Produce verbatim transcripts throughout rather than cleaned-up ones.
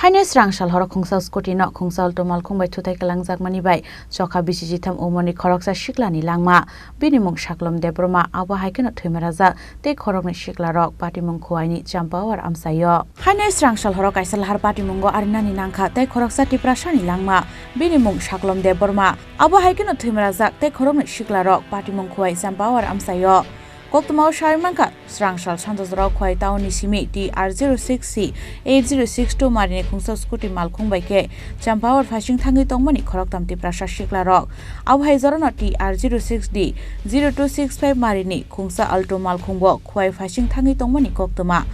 Haino srang sal horo khungsa scooty no khungsa Alto malkhung bai thutai kwlangjakmani bai chokha bisi chitham umorni khoroksa siklani langma. Bini mung Saklom Debbarma, abo hai kheno thwimarajak tei khoroknwi siklarok patimung Khuaini Champawar amchaio. Haino srang sal horo kaisa lahar patimungo arinani nangkha tei khoroksa Tiprasani langma. Bini mung Saklom Debbarma, abo hai kheno thwimarajak tei khoroknwi siklarok patimung Khuai Champawar amchaio. Koktwmao sawi mankha, srang sal sanja jorao Khuai town ni simi T R zero six C eight zero six two marini khungsa scooty malkhung bai khe Champawar phaising thangwi tongmani khoroktham Tiprasa siklarok. Abo hai jorano T R zero six D zero two six five marini khungsa Alto malkhungbo Khuai phaising thangwi tongmani koktwma.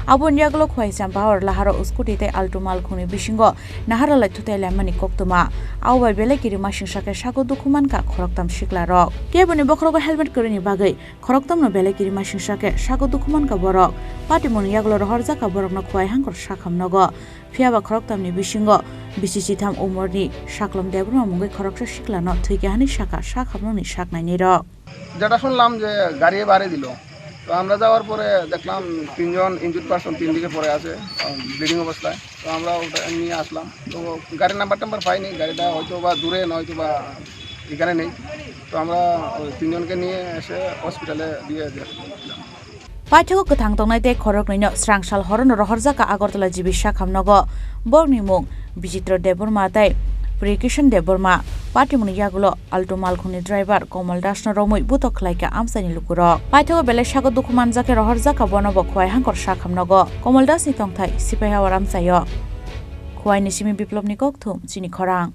Aboni yagulo Khuai Champawar laharo scooty tei Alto malkhungni bisingo naharalai thutai laimani koktwma. Abo bai belai kirima singsa khe sago dukhu mankha khoroktham siklarok. Keboni bokhorogo helmet kwrwini bagwi khorokthomno belai kirima singsa khe sago dukhu mankha borok. Patimungni yagulo rohorjakha borokno Khuai hangkor sakhamnogo. Phiyaba khorokthomni bisingo bisi chitham umorni Saklom Debbarma mungwi khoroksa siklano thwikha hwnwi sakha sakhamnokni saknainirok. যেটা শুনলাম যে গাড়ি বাড়ি দিল, তো আমরা যাওয়ার পরে দেখলাম তিনজন ইনজুর্ড পারসন তিন দিকে পড়ে আছে, ব্লিডিং অবস্থায়। তো আমরা ওটা নিয়ে আসলাম, তো গাড়ির নাম্বার টাম্বার পাইনি, গাড়িটা হয়তো বা দূরে, নয়তো বা এখানে নেই। তো আমরা ওই তিনজনকে নিয়ে এসে হসপিটালে দিয়ে দিলাম। Paithago kwthang tongnai tei khoroknwino srang sal horono rohorjakha Agartala G B sakhamnogo. Borokni mung Bichitra Debbarma tei Priyakishan Debbarma. Patimungni yagulo Alto malkhungni driver Komol Dasno romwi butok khlaikha amchaini lukurok. Paithago belai sago dukhu manjakhe rohorjakha bonobo Khuai hangkor sakhamnogo. Komol Dasni tongthai Sipaihawar amchaio. Khuaini simi Biplobni kokthum, chini khorang.